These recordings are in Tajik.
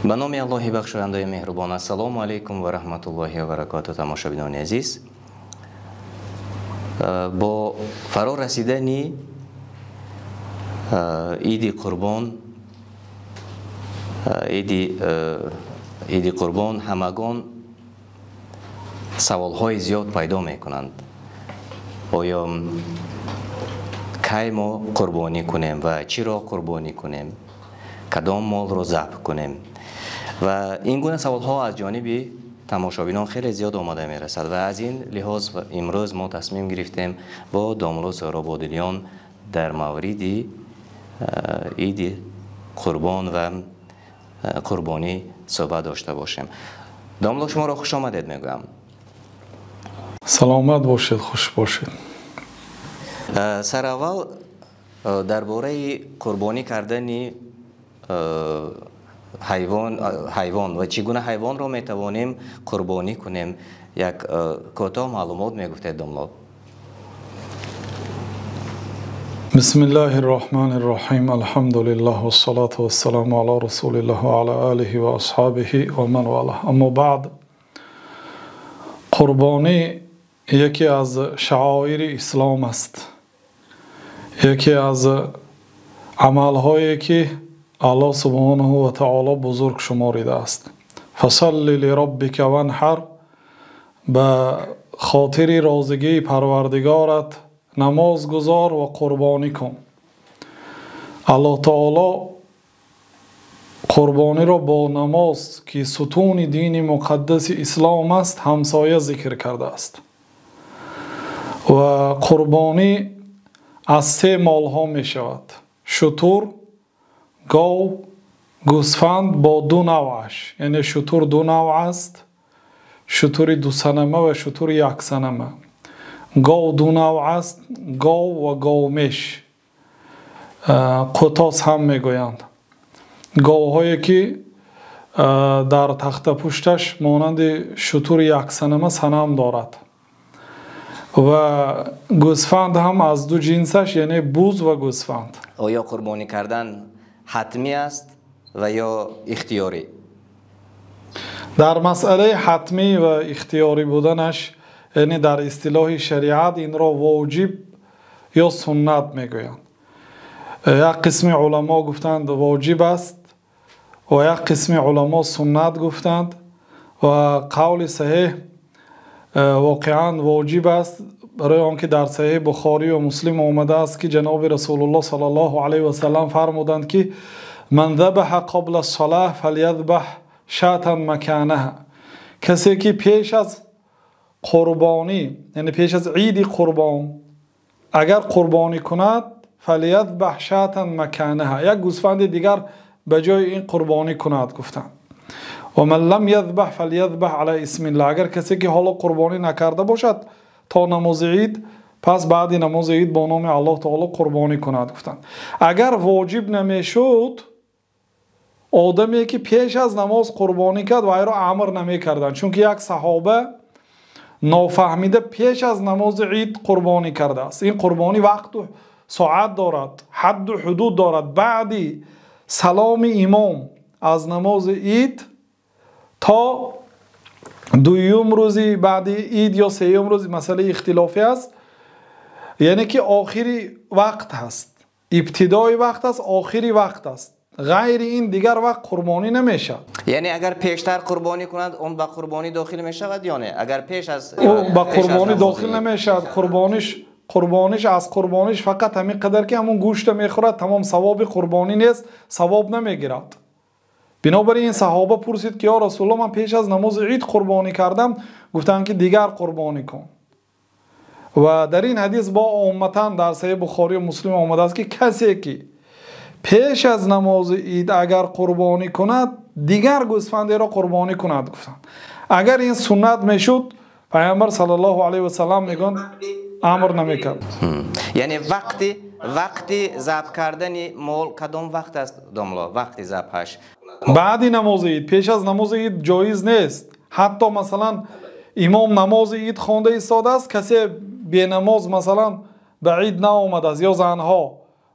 Ба номи Аллоҳи бахшояндаи меҳрубон. Ассалому алайкум ва раҳматуллоҳи ва баракоту. Тамошобинони азиз, бо фаро расидани иди қурбон, иди қурбон ҳамагон саволҳои зиёд пайдо мекунанд. Оё кай мо қурбонӣ кунем ва чиро қурбонӣ кунем, кадом молро забҳ кунем? Ва ин гуна саволҳо аз ҷониби тамошобинон хеле зиёд омада мерасад ва аз ин лиҳоз имрӯз мо тасмим гирифтем бо домло Соҳроб Одилён дар мавриди иди қурбон ва қурбонӣ суҳбат дошта бошем. Домло, шуморо хуш омадед мегӯям. Саломат бошед, хуш бошед. Сараввал дар бораи қурбонӣ кардани ҳайвон ва чӣ гуна ҳайвонро метавонем қурбонӣ кунем, як кӯтоҳ маълумот мегуфтед, домло. Бисмиллаҳир роҳманир роҳим. Алҳамдулиллаҳ вассалату вассаламу ала расулиллаҳ ва ала олиҳи ва асҳобиҳи ва ман валаҳ. Аммо баъд, қурбонӣ яке аз шаоири ислом аст, яке аз амалҳое ки Аллоҳ субҳонаҳу ва таоло бузург шуморидааст. Фасалли лироббика ванҳар, ба хотири розигии парвардигорат намоз гузор ва қурбонӣ кун. Аллоҳ таоло қурбониро бо намоз, ки сутуни дини муқаддаси ислом аст, ҳамсоя зикр кардааст. Ва қурбонӣ аз се молҳо мешавад: шутур, гов, гӯсфанд бо ду навъаш. Яъне шутур ду навъ аст: шутури дусанама ва шутури яксанама. Гов ду навъ аст: гов ва говмеш. Қутос ҳам мегӯянд. Говҳое ки дар тахтапушташ монанди шутури яксанама санам дорад. Ва гӯсфанд ҳам аз ду ҷинсаш, яъне буз ва гӯсфанд. Оё қурбонӣ кардан ҳатмӣ аст ва ё ихтиёрӣ? Дар масъалаи ҳатмӣ ва ихтиёрӣ буданаш, яъне дар истилоҳи шариат инро воҷиб ё суннат мегӯянд. Як қисми уламо гуфтанд воҷиб аст ва як қисми уламо суннат гуфтанд ва қавли саҳеҳ воқеан воҷиб аст, барои он ки дар саҳеҳи Бухорӣ ва Муслим омадааст ки ҷаноби Расулуллоҳ саллаллоҳу алайҳи васаллам фармуданд ки ман забаҳа қабла ссалаҳ фалязбаҳ шатан маканаҳа. Касе ки пеш аз қурбонӣ, яъне пеш аз иди қурбон агар қурбонӣ кунад, фалязбаҳ шатан маканаҳа, як гӯсфанди дигар ба ҷои ин қурбонӣ кунад гуфтанд. Ва ман лам язбаҳ фалязбаҳ ала исмиллаҳ. Агар касе ки ҳоло қурбонӣ накарда бошад то намози ид, пас баъди намози ид бо номи Аллоҳ таоло қурбонӣ кунад гуфтанд. Агар воҷиб намешуд, одаме ки пеш аз намоз қурбонӣ кард вайро амр намекарданд, чунки як саҳоба нофаҳмида пеш аз намози ид қурбонӣ кардааст. Ин қурбонӣ вақту соат дорад, ҳадду ҳудуд дорад. Баъди саломи имом аз намози ид то дуюм рӯзи баъди ид ё сеюм рӯз, масъалаи ихтилофӣ аст, яъне ки охири вақт ҳаст, ибтидои вақт аст, охири вақт аст. Ғайри ин дигар вақт қурбонӣ намешавад. Яъне агар пештар қурбонӣ кунад, он ба қурбонӣ дохил мешавад ё не? Агар пеш аз ӯ ба қурбонӣ дохил намешавад. Қурбониш аз қурбониш фақат ҳамин қадар ки ҳамон гӯшта мехӯрад, тамом, савоби қурбонӣ нест, савоб намегирад. Бинобар ин саҳоба пурсид ки ё Расулуллоҳ, ман пеш аз намози ид қурбонӣ кардам. Гуфтанд ки дигар қурбонӣ кун. Ва дар ин ҳадис бо умматан дар саҳеҳи Бухорӣ ва Муслим омадааст ки касе ки пеш аз намози ид агар қурбонӣ кунад, дигар гӯсфандеро қурбонӣ кунад гуфтанд. Агар ин суннат мешуд, Паёмбар саллаллоҳу алайҳи васаллам мегӯянд амр намекард. Яъне вақти забҳ кардани мол кадом вақт аст, домло? Вақти забҳаш баъди намози ид, пеш аз намози ид ҷоиз нест. Ҳатто масалан имом намози ид хонда истодааст, касе бенамоз масалан ба ид наомадааст ё занҳо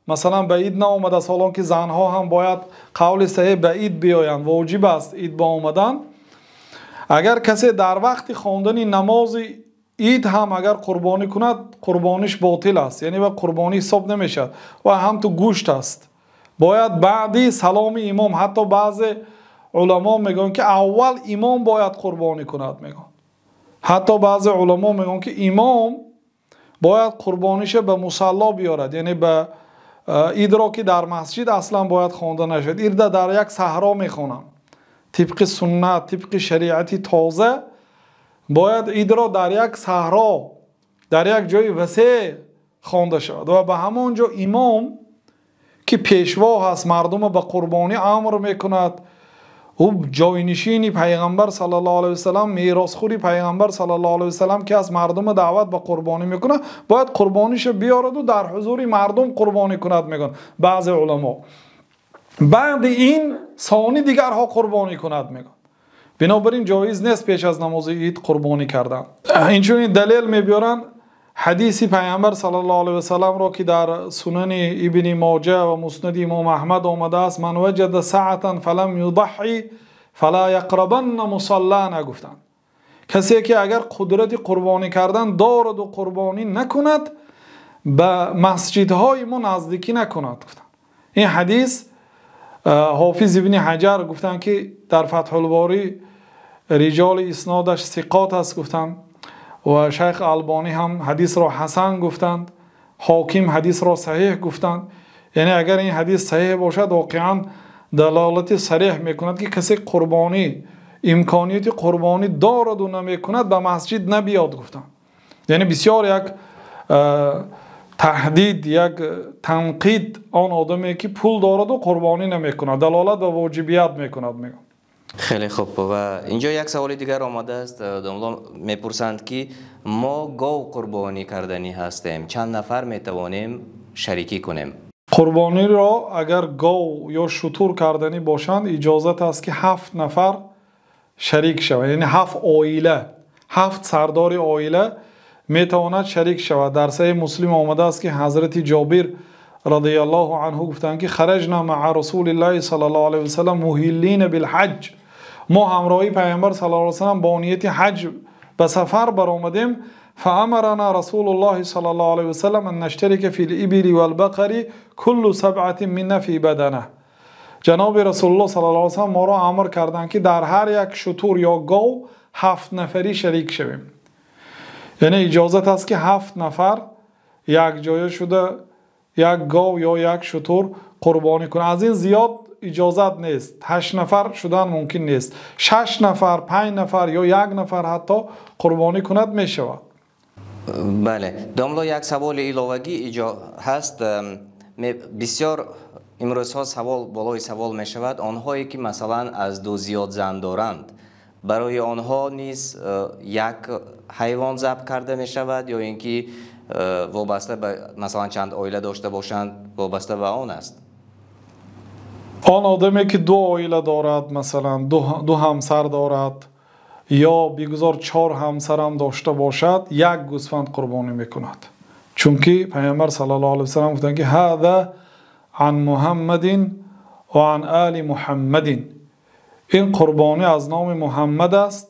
Масалан, ба ид наомадааст, ҳолон ки занҳо ҳам бояд қавли саҳеҳ ба ид биёянд, воҷиб аст ид ба омадан. Агар касе дар вақти хондани намози ид ҳам агар қурбонӣ кунад, қурбониш ботил аст, яъне ба қурбонӣ ҳисоб намешавад ва ҳам ту гӯшт аст. Бояд баъди саломи имом, ҳатто баъзе уламо мегӯянд ки аввал имом бояд қурбонӣ кунад, мегӯянд. Ҳатто баъзе уламо мегӯянд ки имом бояд қурбониша ба мусалло биёрад, яъне ба идро ки дар масҷид аслан бояд хонда нашавад, идро дар як саҳро мехонанд. Тибқи суннат, тибқи шариати тоза бояд идро дар як саҳро, дар як ҷои васеъ хонда шавад ва ба ҳамон ҷо имом ки пешво ҳаст, мардумро ба қурбонӣ амр мекунад, ӯ ҷойнишини пайғамбар саллаллоҳу алайҳи васаллам, меросхӯри пайғамбар саллаллоҳу алайҳи васаллам ки аз мардумро даъват ба қурбонӣ мекунад, бояд қурбониша биёрад ва дар ҳузури мардум қурбонӣ кунад, мегӯянд баъзе уламо. Баъди ин сони дигарҳо қурбонӣ кунад, мегӯянд. Бинобар ин ҷоиз нест пеш аз намози ид қурбонӣ кардан. Инчунин далел мебиёранд ҳадиси пайғамбар саллаллоҳу алайҳи васалламро ки дар сунани ибни Моҷа ва муснади имом Аҳмад омадааст: ман ваҷада саатан фалам юдаҳҳи фала яқрабанна мусаллана, гуфтанд. Касе ки агар қудрати қурбонӣ кардан дорад ва қурбонӣ накунад, ба масҷидҳои мо наздикӣ накунад, гуфтанд. Ин ҳадис ҳофиз ибни Ҳаҷар гуфтанд ки дар Фатҳулборӣ риҷоли иснодаш сиқот аст, гуфтанд, ва шайх Албонӣ ҳам ҳадисро ҳасан гуфтанд, ҳоким ҳадисро саҳеҳ гуфтанд. Яъне агар ин ҳадис саҳеҳ бошад, воқеан далолати сареҳ мекунад ки касе қурбонӣ, имконияти қурбонӣ дорад ва намекунад, ба масҷид набиёд, гуфтанд. Яъне бисёр як таҳдид, як танқид он одаме ки пул дорад ва қурбонӣ намекунад, далолат ба воҷибият мекунад, мегӯянд. Хеле хуб. Ва инҷо як саволи дигар омадааст. Домло мепурсанд ки мо гов қурбонӣ карданӣ ҳастем, чанд нафар метавонем шарикӣ кунем? Қурбониро агар гов ё шутур карданӣ бошанд, иҷозат аст ки 7 нафар шарик шаванд, яъне 7 оила, 7 сардори оила метавонад шарик шавад. Дар саҳеҳи Муслим омадааст ки ҳазрати Ҷобир радияллоҳу анҳу гуфтанд ки хараҷна маа расулиллаҳи саллаллоҳу алайҳи васаллам муҳиллина билҳаҷ. Мо ҳамроҳи пайғамбар саллаллоҳу алайҳи васаллам бо нияти ҳаҷ ба сафар баромадем. فأمرنا رسول الله صلى الله عليه وسلم أن نشترك في الإبل والبقر كل سبعة منا في بدنه. جناب رسول الله صلى الله عليه وسلم ما را امر کردند که در هر یک شتر یا گاو 7 نفری شریک شویم. یعنی اجازت است که 7 نفر یک جایه شده یک گاو یا یک شتر قربانی کنند. از این زیاد اجازت نیست، 8 نفر شدن ممکن نیست. 6 نفر، 5 نفر یا 1 نفر حتی قربانی کند می شود. Бале, домло, як саволи иловагӣ иҷо ҳаст. Бисёр имрӯзҳо савол болои савол мешавад. Онҳое ки масалан аз 2 зиёд зан доранд, барои онҳо низ як ҳайвон забҳ карда мешавад ё ин ки вобаста ба масалан чанд оила дошта бошанд, вобаста ба он аст? Он одаме ки 2 оила дорад, масалан ду ҳамсар дорад ё бигузор 4 ҳамсарам дошта бошад, як гӯсфанд қурбонӣ мекунад. Чунки пайғамбар саллаллоҳу алайҳи васаллам гуфтанд ки ҳаза ан Муҳаммадин ва ан оли Муҳаммадин. Ин қурбонӣ аз номи Муҳаммад аст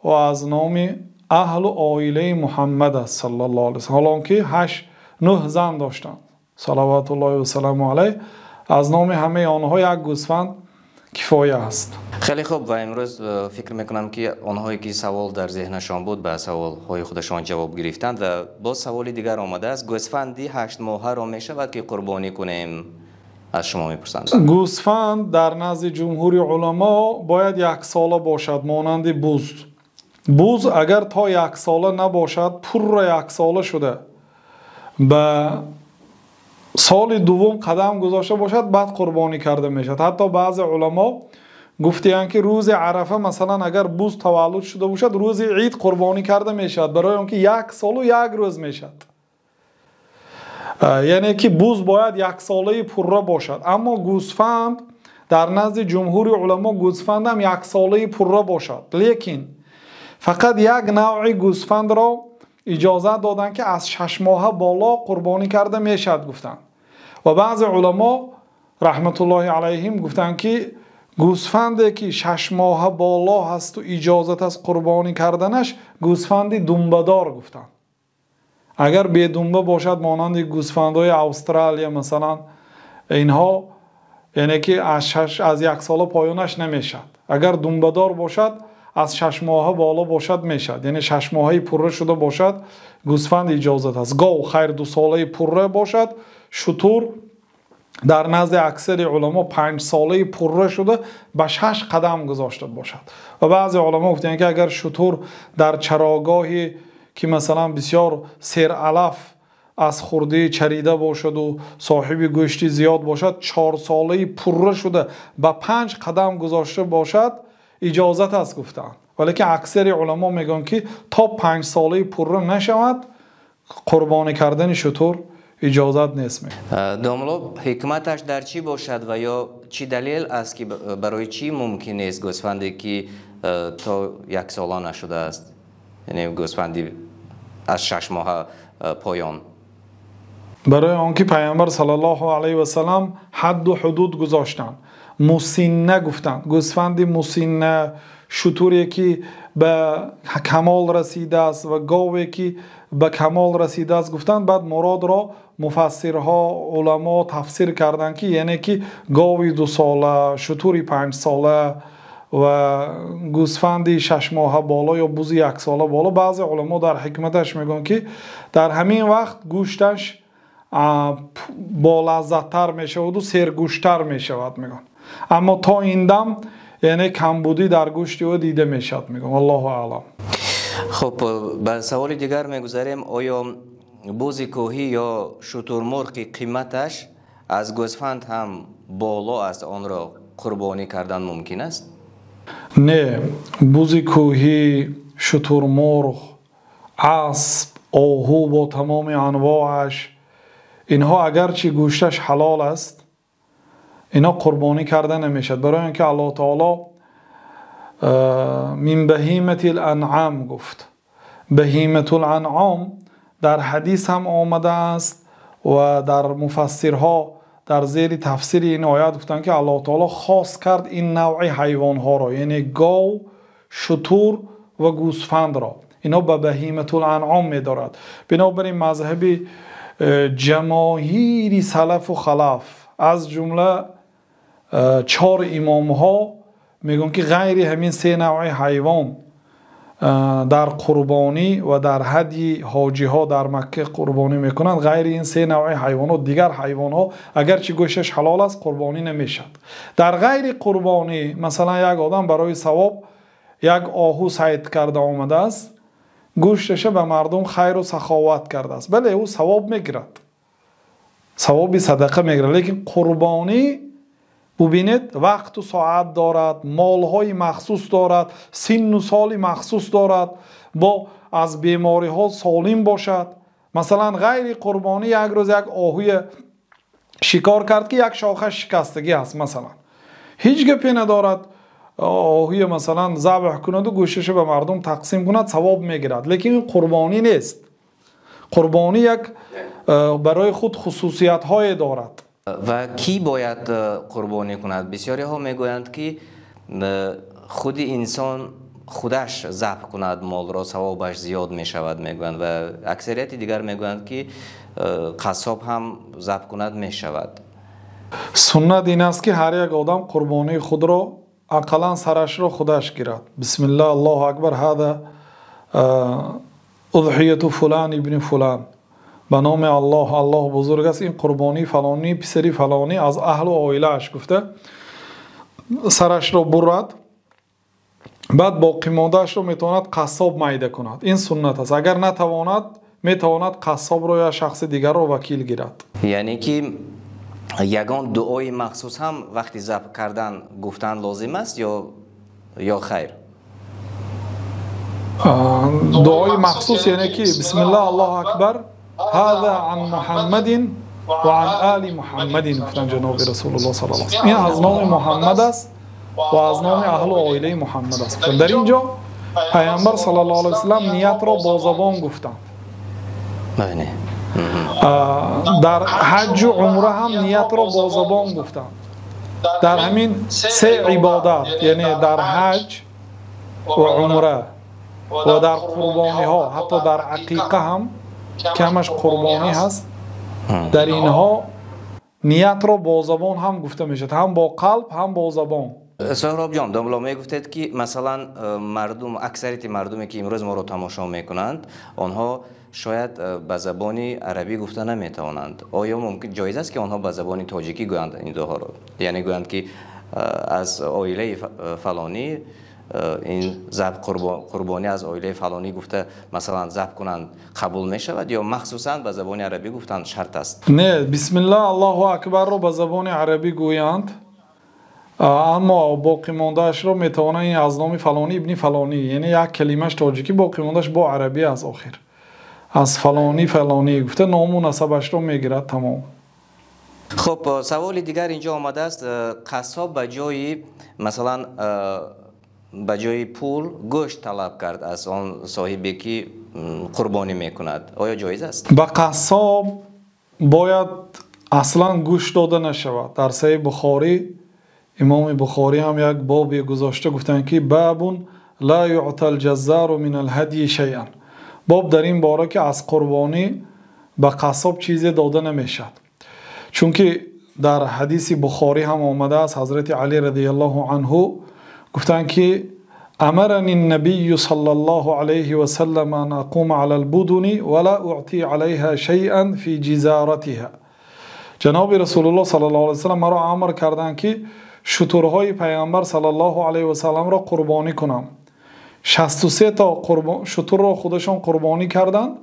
ва аз номи аҳлу оилаи Муҳаммад аст саллаллоҳу алайҳи васаллам. Ҳолон ки 8-9 зан доштанд салаватуллоҳи васаламу алайҳ, аз номи ҳамаи онҳо як гӯсфанд кифоя аст. Хеле хуб. Ва имрӯз фикр мекунам ки онҳое ки савол дар зеҳнашон буд ба саволҳои худашон ҷавоб гирифтанд. Ва боз саволи дигар омадааст: гӯсфанди 8 моҳаро мешавад ки қурбонӣ кунем? Аз шумо мепурсанд. Гӯсфанд дар назди ҷумҳури уламо бояд 1 сола бошад, монанди буз. Буз агар то 1 сола набошад, пурра 1 сола шуда ба соли дуввум қадам гузошта бошад, баъд қурбонӣ карда мешавад. Ҳатто баъзе уламо гуфтаанд ки рӯзи Арафа масалан агар буз таваллуд шуда бошад, рӯзи Ид қурбонӣ карда мешавад, барои он ки 1 солу 1 рӯз мешавад. Яъне ки буз бояд 1 солаи пурра бошад. Аммо гӯсфанд дар назди ҷумҳури уламо гӯсфанд ҳам 1 солаи пурра бошад, лекин фақат як навъи гӯсфандро иҷозат доданд ки аз 6 моҳа боло қурбонӣ карда мешавад, гуфтанд. Ва баъзе уламо раҳматуллоҳи алайҳим гуфтанд, ки гӯсфанде ки 6 моҳ боло ҳаст ва иҷозат аст қурбонӣ карданаш, гӯсфанди думбадор гуфтанд. Агар бедумба бошад, монанди гӯсфандҳои Австралия масалан, инҳо яъне ки аз 1 сола поёнаш намешавад. Агар думбадор бошад, аз 6 моҳ боло бошад мешавад, яъне 6 моҳаи пурра шуда бошад, гӯсфанд иҷозат аст. Гов хайр 2 солаи пурра бошад, шутур дар назди аксари уламо 5 солаи пурра шуда ба 6 қадам гузошта бошад. Ва баъзе уламо гуфтанд, ки агар шутур дар чарогоҳе ки масалан бисёр сералаф аз хурдӣ чарида бошад ва соҳиби гӯшти зиёд бошад, 4 солаи пурра шуда ба 5 қадам гузошта бошад, иҷозат аст гуфтанд. Валекин аксари уламо мегӯянд, ки то 5 солаи пурра нашавад, қурбонӣ кардани шутур иҷозат нест. Домло, ҳикматаш дар чӣ бошад ва ё чӣ далел аст, ки барои чӣ мумкин нест гӯсфанде ки то 1 сола нашудааст, яъне гӯсфанди аз 6 моҳ поён? Барои он ки Пайғамбар саллаллоҳу алайҳи васаллам ҳадду ҳудуд гузоштанд, мусинна гуфтанд. Гӯсфанди мусинна, шутуре ки ба камол расидааст ва гове ки ба камол расидааст гуфтанд. Баъд муродро муфассирҳо, уламо тафсир карданд, ки яъне ки гови 2 сола, шутури 5 сола ва гӯсфанди 6 моҳа боло ё бузи 1 сола боло. Баъзе уламо дар ҳикматаш мегӯянд, ки дар ҳамин вақт гӯшташ болаззаттар мешавад ва сергӯштар мешавад мегӯянд. Аммо то ин дам яъне камбудӣ дар гӯшти ӯ дида мешавад мегӯям. Аллоҳу аълам. Хуб, ба саволи дигар мегузарем. Оё бузи кӯҳӣ ё шутурмурғи қиматаш аз гӯсфанд ҳам боло аст, онро қурбонӣ кардан мумкин аст? Не, бузи кӯҳӣ, шутурмурғ, асп, оҳу бо тамоми анвоаш, инҳо агарчи гӯшташ ҳалол аст, инҳо қурбонӣ карда намешавад. Барои он ки Аллоҳ таоло мин баҳиматил анъам гуфт. Баҳиматул анъом дар ҳадис ҳам омадааст ва дар муфассирҳо дар зери тафсири ин оят гуфтанд, ки Аллоҳ таоло хос кард ин навъи ҳайвонҳоро, яъне гов, шутур ва гӯсфандро. Инҳо ба баҳиматул анъом медорад. Бинобар ин мазҳаби ҷамоҳири салафу халаф, аз ҷумла 4 имомҳо мегӯянд, ки ғайри ҳамин 3 навъи ҳайвон дар қурбонӣ ва дар ҳадйи ҳоҷиҳо дар Макка қурбонӣ мекунанд, ғайри ин 3 навъи ҳайвонот дигар ҳайвонҳо агарчи гӯшташ ҳалол аст, қурбонӣ намешавад. Дар ғайри қурбонӣ масалан як одам барои савоб як оҳу сайд карда омадааст, гӯшташа ба мардум хайру саховат кардааст, бале, ӯ савоб мегирад, савоби садақа мегирад. Лекин қурбонӣ бубинед, вақту соат дорад, молҳои махсус дорад, синну соли махсус дорад, бо аз бемориҳо солим бошад. Масалан ғайри қурбонӣ як рӯз як оҳуя шикор кард, ки як шохаш шикастагӣ аст, масалан ҳеҷ гапе надорад, оҳуя масалан забҳ кунад ва гӯшташа ба мардум тақсим кунад, савоб мегирад. Лекин ин қурбонӣ нест. Қурбонӣ як барои худ хусусиятҳое дорад. Ва кӣ бояд қурбонӣ кунад? Бисёриҳо мегӯянд, ки худи инсон худаш забҳ кунад молро, савобаш зиёд мешавад мегӯянд, ва аксарияти дигар мегӯянд, ки қассоб ҳам забҳ кунад мешавад. Суннат ин аст, ки ҳар як одам қурбонии худро ақаллан сарашро худаш гирад. Бисмиллаҳ, Аллоҳу акбар, ҳада удҳияту фулан ибни фулан, ба номи Аллоҳ, Аллоҳ бузург аст, ин қурбонии фалонӣ писари фалонӣ аз аҳлу оилааш гуфта сарашро бурад, баъд боқимондаашро метавонад қассоб майда кунад. Ин суннат аст. Агар натавонад, метавонад қассобро ё шахси дигарро вакил гирад. Яъне ки ягон дуои махсус ҳам вақти забҳ кардан гуфтан лозим аст ё хайр? Дуои махсус яъне ки бисмиллаҳ, Аллоҳу акбар, ҳаза ан Муҳаммадин ва ан оли Муҳаммадин гуфтан ҷаноби Расулуллоҳ саллаллоҳу алайҳи васаллам. Ин аз номи Муҳаммад аст ва аз номи аҳлу оилаи Муҳаммад аст. Дар ин ҷо Пайғамбар саллаллоҳу алайҳи васаллам ниятро бо забон гуфтанд. Дар ҳаҷҷу умра ҳам ниятро бо забон гуфтанд. Дар ҳамин се ибодат, яъне дар ҳаҷ ва умра ва дар қурбониҳо, ҳатто дар ақиқа ҳам ки ҳамаш қурбонӣ ҳаст, дар инҳо ниятро бо забон ҳам гуфта мешавад, ҳам бо қалб ҳам бо забон. Соҳробҷон, домла мегуфтед ки масалан мардум, аксарияти мардуме ки имрӯз моро тамошо мекунанд, онҳо шояд ба забони арабӣ гуфта наметавонанд. Оё мумкин ҷоиз аст ки онҳо ба забони тоҷикӣ гӯянд ин дуоҳоро? Яъне гӯянд ки аз оилаи фалонӣ ин забҳ, қурбонӣ аз оилаи фалонӣ гуфта масалан забҳ кунанд, қабул мешавад ё махсусан ба забони арабӣ гуфтан шарт аст? Не, бисмиллаҳ Аллоҳу акбарро ба забони арабӣ гӯянд, аммо боқимондаашро метавонанд ин аз номи фалонӣ ибни фалонӣ, яъне як калимааш тоҷикӣ, боқимондааш бо арабӣ аст охир. Аз фалонӣ фалонӣ гуфта ному насабашро мегирад, тамом. Хуб, саволи дигар инҷо омадааст. Қассоб ба ҷои масалан ба ҷои пул гӯшт талаб кард аз он соҳибе ки қурбонӣ мекунад, оё ҷоиз аст? Ба қассоб бояд аслан гӯшт дода нашавад. Дар Саҳеҳи Бухорӣ имоми Бухорӣ ҳам як бобе гузошта, гуфтанд ки бабун ла юътал ҷаззару минал ҳадйи шайъан, боб дар ин бора ки аз қурбонӣ ба қассоб чизе дода намешавад. Чунки дар ҳадиси Бухорӣ ҳам омадааст, ҳазрати Алӣ радияллоҳу анҳу гуфтанд ки амарани набийю саллаллоҳу алайҳи васаллам ан ақума алал будуни ва ла уъти алайҳа шайъан фи ҷизоратиҳа. Ҷаноби Расулуллоҳ саллаллоҳу алайҳи васаллам маро амр карданд ки шутурҳои пайғамбар саллаллоҳу алайҳи васалламро қурбонӣ кунам. 63 то шутурро худашон қурбонӣ карданд,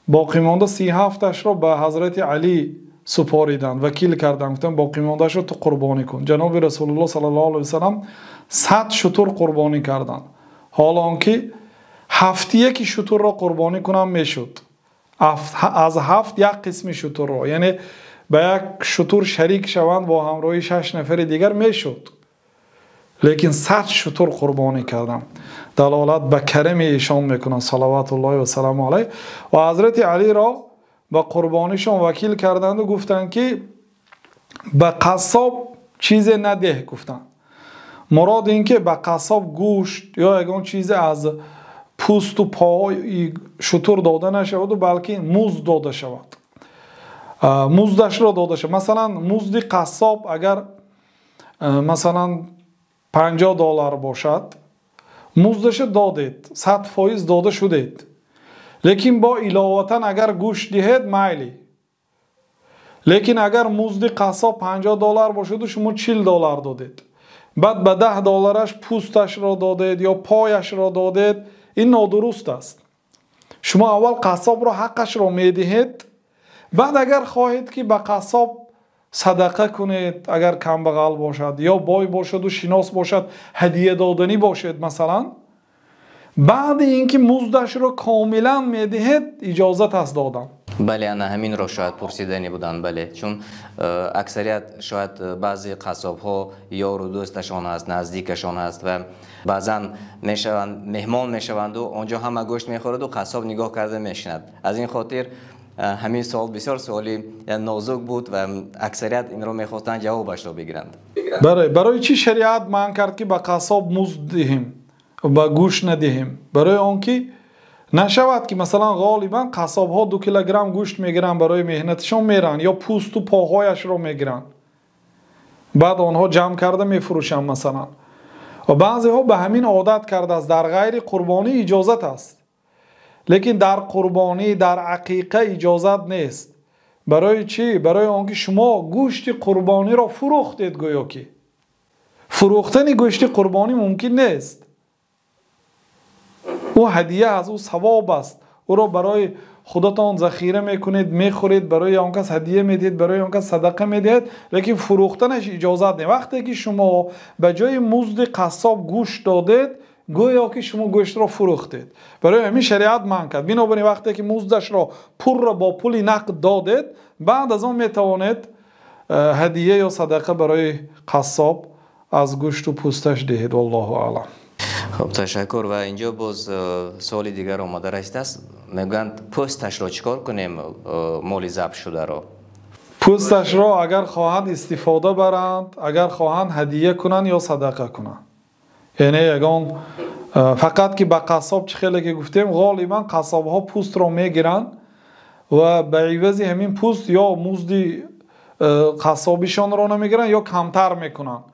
боқимонда 37-ашро ба ҳазрати Алӣ супориданд, вакил карданд, гуфтанд боқимондаашро ту қурбонӣ кун. Ҷаноби Расулуллоҳ саллаллоҳу алайҳи васаллам 100 шутур қурбонӣ карданд, ҳоло он ки 71 шутурро қурбонӣ кунам мешуд. Аз 7 як қисми шутурро, яъне ба як шутур шарик шаванд бо ҳамроҳи 6 нафари дигар мешуд, лекин 100 шутур қурбонӣ карданд. Далолат ба карами эшон мекунанд салаватуллоҳи ва саламу алайҳ. Ва ҳазрати Алиро ба қурбонишон вакил карданду гуфтанд ки ба қассоб чизе надеҳ гуфтанд. Мурод ин ки ба қассоб гӯшт ё ягон чизе аз пӯсту пои шутур дода нашаваду балки музд дода шавад, муздашро дода шавад. Масалан музди қассоб агар масалан $50 бошад, муздаша додед, 100% дода шудед, лекин бо иловатан агар гӯшт диҳед майли. Лекин агар музди қассоб $50 бошаду шумо $40 додед, баъд ба $10 пӯсташро додед ё пояшро додед, ин нодуруст аст. Шумо аввал қассобро ҳаққашро медиҳед, баъд агар хоҳед ки ба қассоб садақа кунед, агар камбағал бошад ё бой бошаду шинос бошад, ҳадия доданӣ бошед масалан, баъди ин ки муздашро комилан медиҳед, иҷозат аст додан. Бале, ана ҳаминро шояд пурсиданӣ буданд. Бале, чун аксарият шояд баъзе қассобҳо ёру дӯсташон аст, наздикашон аст ва баъзан мешаванд меҳмон мешаванду онҷо ҳама гӯшт мехӯраду қассоб нигоҳ карда мешинад. Аз ин хотир ҳамин суол бисёр суоли нозук буд ва аксарият инро мехостанд ҷавобашро бигиранд. Барои чӣ шариат манъ кард ки ба қассоб музд диҳем, ба гӯшт надиҳем? Барои он ки нашавад ки масалан ғолибан қассобҳо 2 килограмм гӯшт мегиранд барои меҳнатишон меранд ё пӯсту поҳояшро мегиранд, баъд онҳо ҷамъ карда мефурӯшанд масалан. Ва баъзеҳо ба ҳамин одат кардааст, дар ғайри қурбонӣ иҷозат аст, лекин дар қурбонӣ, дар ақиқа иҷозат нест. Барои чӣ? Барои он ки шумо гӯшти қурбониро фурӯхтед, гӯё ки фурӯхтани гӯшти қурбонӣ мумкин нест. Ӯ ҳадия аст, ӯ савоб аст, ӯро барои худатон захира мекунед, мехӯред, барои он кас ҳадия медиҳед, барои он кас садақа медиҳед, лекин фурӯхтанаш иҷозат нест. Вақте ки шумо ба ҷои музди қассоб гӯшт додед, гӯё ки шумо гӯштро фурӯхтед. Барои ҳамин шариат манъ кард. Бинобар ин вақте ки муздашро пурра бо пули нақд додед, баъд аз он метавонед ҳадия ё садақа барои қассоб аз гӯшту пӯсташ диҳед. Валлоҳу аълам. Хуб, ташаккур. Ва инҷо боз саволи дигар омада расидааст. Мегӯянд, пӯсташро чӣ кор кунем, моли забҳ шударо? Пӯсташро агар хоҳанд истифода баранд, агар хоҳанд ҳадия кунанд ё садақа кунанд. Яъне ягон фақат ки ба қассоб, чӣ хеле ки гуфтем, ғолибан қассобҳо пӯстро мегиранд ва ба ивази ҳамин пӯст ё музди қассобишонро намегиранд ё камтар мекунанд.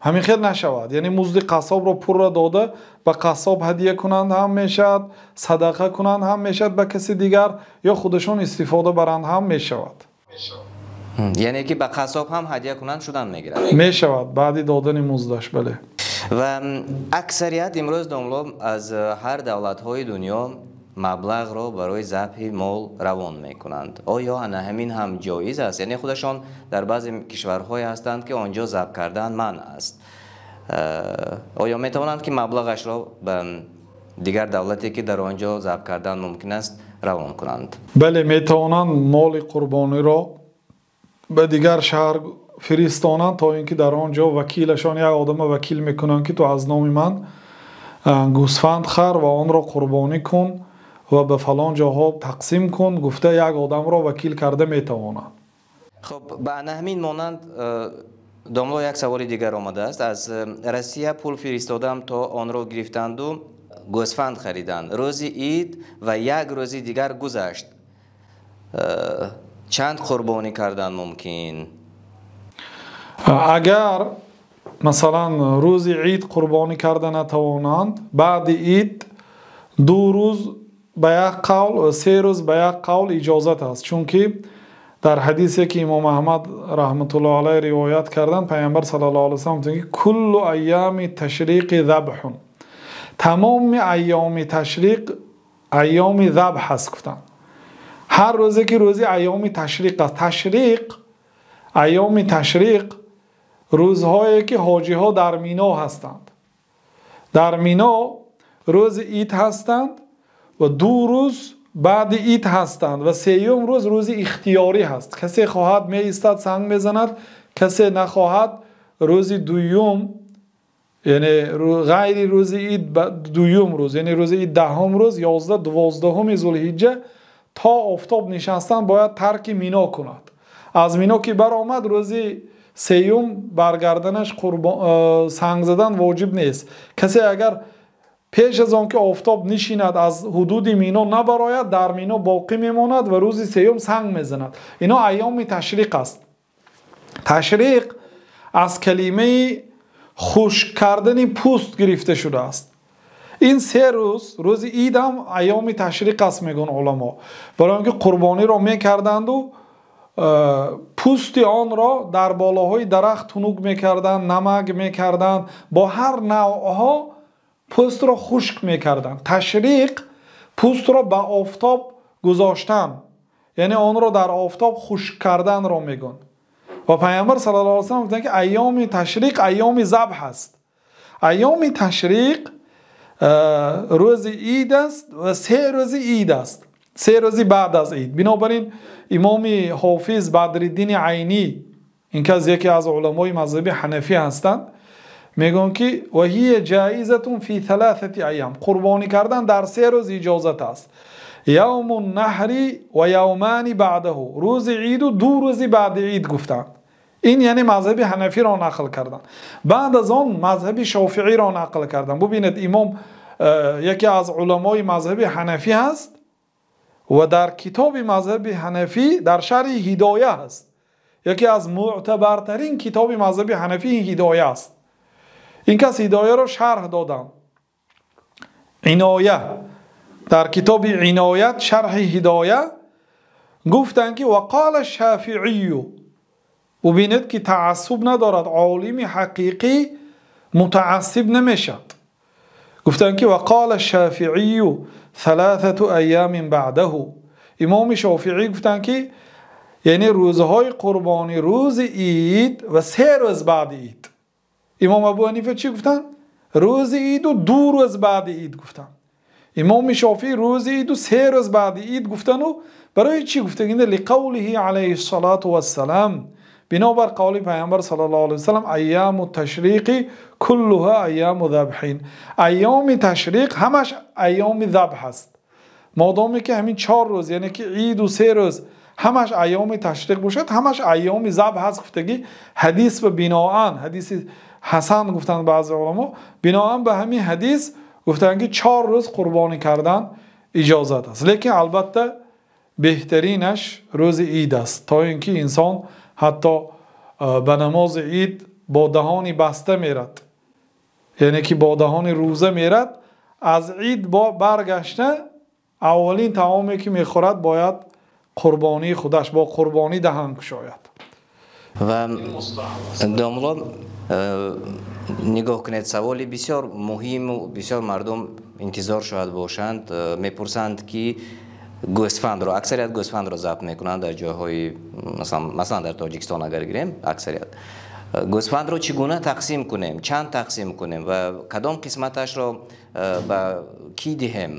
Ҳамин хел нашавад. Яъне музди қассобро пурра дода ба қассоб ҳадия кунанд ҳам мешавад, садақа кунанд ҳам мешавад ба каси дигар, ё худашон истифода баранд ҳам мешавад. Яъне ки ба қассоб ҳам ҳадия кунанд шудан мегирад? Мешавад, баъди додани муздаш, бале. Ва аксарият имрӯз, домло, аз ҳар давлатҳои дунё маблағро барои забҳи мол равон мекунанд. Оё ана ҳамин ҳам ҷоиз аст? Яъне худашон дар баъзе кишварҳое ҳастанд, ки онҷо забҳ кардан манъ аст. Оё метавонанд, ки маблағашро ба дигар давлате, ки дар он ҷо забҳ кардан мумкин аст, равон кунанд? Бале, метавонанд моли қурбониро ба дигар шаҳр фиристонанд, то ин ки дар он ҷо вакилашон, як одама вакил мекунанд, ки ту аз номи ман гӯсфанд хар ва онро қурбонӣ кун ва ба фалон ҷоҳо тақсим кун, гуфта як одамро вакил карда метавонанд. Хуб, ба ана ҳамин монанд, домло, як саволи дигар омадааст. Аз Россия пул фиристодам, то онро гирифтанду гӯсфанд хариданд. Рӯзи ид ва як рӯзи дигар гузашт, чанд қурбонӣ кардан мумкин? Агар масалан рӯзи ид қурбонӣ карда натавонанд, баъди ид 2 рӯз ба як қавл ва 3 рӯз ба як қавл иҷозат аст, чунки дар ҳадисе, ки имом Аҳмад раҳматуллоҳ алайҳ ривоят карданд, Пайғамбар саллаллоҳу алайҳи васаллам гуфтанд, ки كل أيام التشريق ذبح, тамоми айёми ташриқ айёми забҳ аст, гуфтанд. Ҳар рӯзе ки рӯзи айёми ташриқ аст. Ташриқ, айёми ташриқ рӯзҳое ки ҳоҷиҳо дар Мино ҳастанд, дар Мино рӯзи ид ҳастанд ва 2 рӯз баъди ид ҳастанд ва сеюм рӯз рӯзи ихтиёрӣ ҳаст. Касе хоҳад, меистад, санг мезанад, касе нахоҳад, рӯзи дуюм, яъне ғайри рӯзи ид, дуюм рӯз, яъне рӯзи ид 10-ум рӯз, 11, 12-уми зулҳиҷҷа, то офтоб нишастан бояд тарки Мино кунад. Аз Мино ки баромад, рӯзи сеюм баргарданаш санг задан воҷиб нест. Касе агар пеш аз он ки офтоб нишинад аз ҳудуди Мино набарояд, дар Мино боқӣ мемонад ва рӯзи сеюм санг мезанад. Ино айёми ташриқ аст. Ташриқ аз калимаи хушк кардани пӯст гирифта шудааст. Ин 3 рӯз, рӯзи идам айёми ташриқ аст, мегӯянд уламо, барои он ки қурбониро мекарданду пӯсти онро дар болоҳои дарахт тунук мекарданд, намак мекарданд, бо ҳар навъҳо пӯстро хушк мекарданд. Ташриқ пӯстро ба офтоб гузоштан, яъне онро дар офтоб хушк карданро мегӯянд. Ва Пайғамбар саллаллоҳу алайҳи васаллам гуфтанд, ки айёми ташриқ айёми забҳ аст. Айёми ташриқ рӯзи ид аст ва 3 рӯзи ид аст, 3 рӯзи баъд аз ид. Бинобар ин имоми ҳофиз Бадриддини Айнӣ, ин кас яке аз уламои мазҳаби ҳанафӣ ҳастанд, мегӯянд, ки وهي جائزة في ثلاثة أيام, қурбонӣ кардан дар 3 рӯз иҷозат аст: يوم النحر ويومان بعده, рӯзи иду 2 рӯзи баъди ид, гуфтанд. Ин яъне мазҳаби ҳанафиро нақл карданд. Баъд аз он мазҳаби шофииро нақл карданд. Бубинед, имом яке аз уламои мазҳаби ҳанафӣ ҳаст ва дар китоби мазҳаби ҳанафӣ дар шарҳи Ҳидоя ҳаст. Яке аз мӯътабартарин китоби мазҳаби ҳанафӣ ин Ҳидоя аст. Ин кас Ҳидояро шарҳ доданд, Иноя. Дар китоби Иноят, шарҳи Ҳидоя, гуфтанд, ки وقال الشافعي. Бубинед, ки таассуб надорад, олими ҳақиқӣ мутаассиб намешавад. Гуфтанд, ки وقال الشافعي ثلاثة أيام بعده. Имоми Шофиӣ гуфтанд, ки яъне рӯзҳои қурбонӣ рӯзи ид ва 3 рӯз баъди ид. Имом Абу Ҳанифа чӣ гуфтанд? Рӯзи иду 2 рӯз баъди ид гуфтанд. Имоми Шофиӣ рӯзи иду 3 рӯз баъди ид гуфтану барои чӣ гуфтагинда? لقوله عليه الصلاة والسلام. Бинобар қавли Пайғамбар саллаллоҳу алайҳи васаллам, айёму ташриқи куллуҳа айёму забҳин, айёми ташриқ ҳамаш айёми забҳ аст. Модоме ки ҳамин 4 рӯз, яъне ки иду 3 рӯз ҳамаш айёми ташриқ бошад, ҳамаш айёми забҳ аст. Гуфтагӣ ҳадис ва биноан ҳадиси ҳасан гуфтанд баъзе уламо, биноан ба ҳамин ҳадис гуфтанд ки 4 рӯз қурбонӣ кардан иҷозат аст. Лекин албатта беҳтаринаш рӯзи ид аст, то ин ки инсон ҳатто ба намози ид бо даҳони баста мерад, яъне ки бо даҳони рӯза мерад. Аз ид бо баргашта аввалин таоме ки мехӯрад бояд қурбонии худаш бо қурбонӣ даҳан кушояд. Ва домло, нигоҳ кунед, саволи бисёр муҳиму бисёр мардум интизор шояд бошанд. Мепурсанд ки гӯсфандро, аксарият гӯсфандро забт мекунанд дар ҷойҳои, масалан дар Тоҷикистон агар гирем, аксарият гӯсфандро чӣ гуна тақсим кунем, чанд тақсим кунем ва кадом қисматашро ба кӣ диҳем?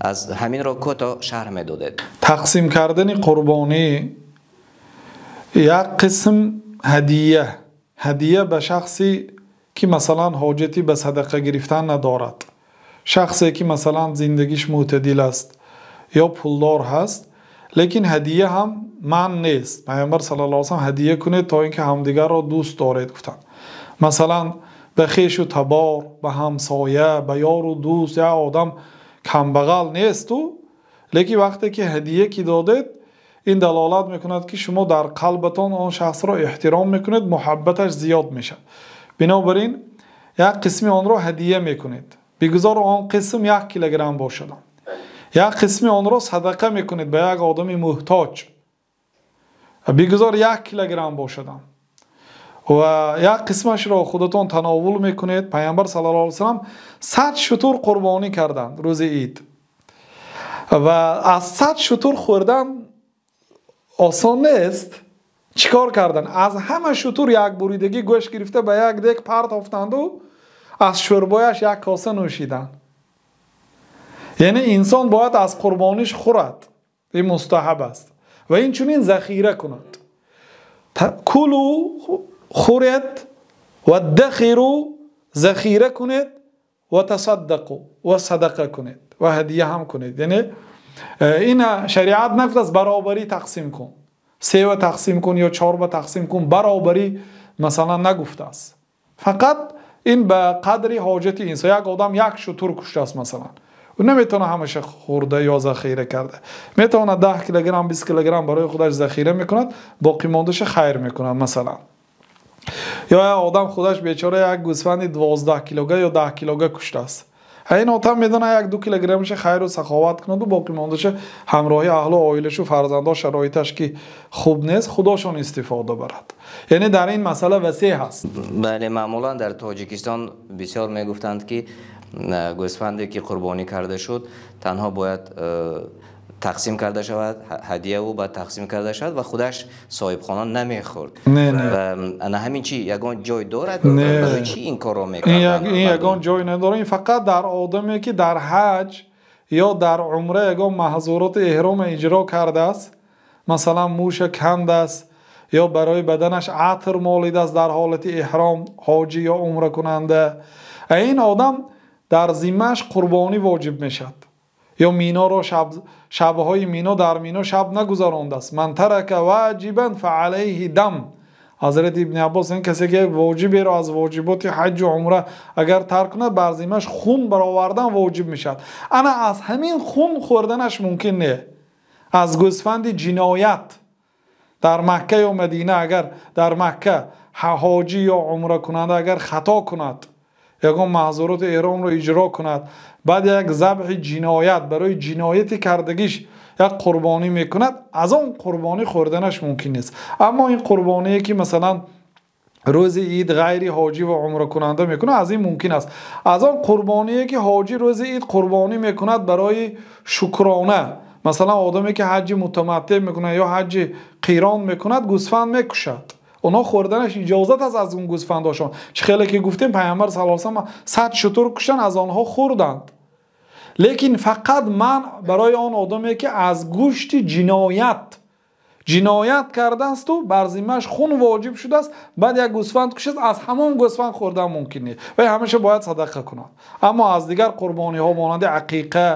Аз ҳаминро кӯтоҳ шарҳ медодед. Тақсим кардани қурбонӣ як қисм ҳадия, ҳадия ба шахсе ки масалан ҳоҷати ба садақа гирифтан надорад, шахсе ки масалан зиндагиш мӯътадил аст ё пулдор ҳаст, лекин ҳадия ҳам манъ нест. Пайғамбар саллаллоҳу алайҳи васаллам ҳадия кунед то ин ки ҳамдигарро дӯст доред гуфтанд. Масалан ба хешу табор, ба ҳамсоя, ба ёру дӯст. Як одам камбағал несту, лекин вақте ки ҳадия ки додед, ин далолат мекунад ки шумо дар қалбатон он шахсро эҳтиром мекунед, муҳаббаташ зиёд мешавад. Бинобар ин як қисми онро ҳадия мекунед, бигузор он қисм 1 килограмм бошад. Як қисми онро садақа мекунед ба як одами муҳтоҷ, бигузор 1 килограмм бошад. Ва як қисмашро худатон тановул мекунед. Пайғамбар саллаллоҳу алайҳи васаллам 100 шутур қурбонӣ карданд рӯзи ид ва аз 100 шутур хӯрдан осон нест. Чӣ кор карданд? Аз ҳама шутур як буридагӣ гӯшт гирифта ба як дек партофтанду аз шӯрбояш як коса нӯшиданд. Яъне инсон бояд аз қурбониш хӯрад, ин мустаҳаб аст, ва инчунин захира кунад. Кулу хӯред ва дахиру захира кунед ва тасаддақу ва садақа кунед ва ҳадия ҳам кунед. Яъне ин шариат нагуфтааст баробарӣ тақсим кун, 3 тақсим кун ё 4 тақсим кун, баробарӣ масалан нагуфтааст. Фақат ин ба қадри ҳоҷати инсон. Як одам як шутур куштааст масалан, ӯ наметавонад ҳамаша хӯрда ё захира карда, метавонад 10 килограмм 20 килограмм барои худаш захира мекунад, боқимондаша хайр мекунад масалан. Ё як одам худаш бечора як гӯсфанди 12 килога ё 10 килога куштааст, ин одам медонад 1-2 килограммаша хайру саховат кунаду боқимондаша ҳамроҳи аҳлу оилашу фарзандо шароиташ ки хуб нест, худошон истифода барад. Яъне дар ин масъала васеъ ҳаст. Бале, маъмулан дар Тоҷикистон бисёр мегуфтанд ки гӯсфанде ки қурбонӣ карда шуд танҳо бояд тақсим карда шавад, ҳадияву баъд тақсим карда шавад ва худаш соҳибхона намехӯрд. Ана ҳамин чи ягон ҷой дорад? Барои чӣ ин корро мекарданд? Ин ягон ҷой надорад. Ин фақат дар одаме ки дар ҳаҷ ё дар умра ягон маҳзуроти эҳром иҷро кардааст, масалан мӯша кандааст ё барои баданаш атр молидааст дар ҳолати эҳром, ҳоҷӣ ё умракунанда, ин одам дар зиммааш қурбонӣ воҷиб мешавад. Ё миноро шабҳои мино дар мино шаб нагузарондааст. Ман тарака воҷибан фаалайҳи дам. Ҳазрати Ибни Аббос ин касе ки воҷиберо аз воҷиботи ҳаҷу умра агар тарк кунад, бар зиммааш хун баровардан воҷиб мешавад. Ана аз ҳамин хун хӯрданаш мумкин не. Аз гӯсфанди ҷиноят дар Макка ё Мадина, агар дар Макка ҳоҷӣ ё умракунанда агар хато кунад, ягон маҳзуроти эҳромро иҷро кунад, баъд як забҳи ҷиноят барои ҷинояти кардагиш як қурбонӣ мекунад, аз он қурбонӣ хӯрданаш мумкин нест. Аммо ин қурбоние ки масалан рӯзи ид ғайри ҳоҷӣ ва умракунанда мекунад, аз ин мумкин аст. Аз он қурбоние ки ҳоҷӣ рӯзи ид қурбонӣ мекунад барои шукрона, масалан одаме ки ҳаҷи мутаматтеъ мекунад ё ҳаҷи қирон мекунад, гӯсфанд мекушад, онҳо хӯрданаш иҷозат аст аз он гӯсфандошон. Чӣ хеле ки гуфтем, Пайғамбар саллаллоҳу алайҳи васаллам 100 шутур куштанд, аз онҳо хӯрданд. Лекин фақат манъ барои он одаме ки аз гӯшти ҷиноят, Ҷиноят кардааст, бар зиммааш хун воҷиб шудааст, баъд як гӯсфанд кушт, аз ҳамон гӯсфанд хӯрдан мумкин нест ва ҳамеша бояд садақа кунад. Аммо аз дигар қурбониҳо монанди ақиқа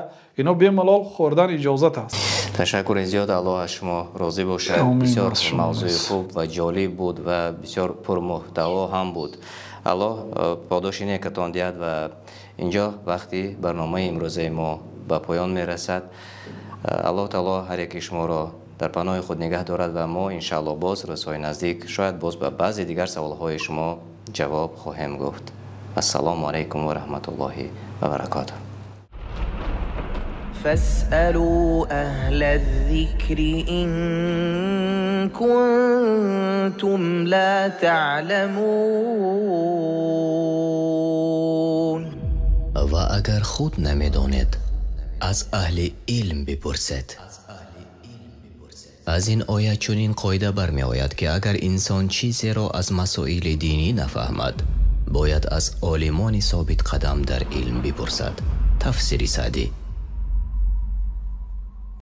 инҳо бемалол хӯрдан иҷозат аст. Ташаккур зиёд, Аллоҳ аз шумо розӣ бошад. Бисёр мавзӯи хуб ва ҷолиб буд ва бисёр пурмуҳтаво ҳам буд. Аллоҳ подоши некатон диҳад. Ва инҷо вақти барномаи имрӯзаи мо ба поён мерасад. Аллоҳ таоло ҳар яки шуморо дар паноҳи худ нигоҳ дорад ва мо иншааллоҳ боз рӯзҳои наздик шояд боз ба баъзе дигар саволҳои шумо ҷавоб хоҳем гуфт. Ассалому алайкум ва раҳматуллоҳи ва баракотуҳ. فاسألوا أهل الذكر إن كنتم لا تعلمون. ва агар худ намедонед, аз аҳли илм бипурсед. Аз ин оят чунин қоида бармеояд, ки агар инсон чизеро аз масоили динӣ нафаҳмад, бояд аз олимони собитқадам дар илм бипурсад. Тафсири Саъдӣ.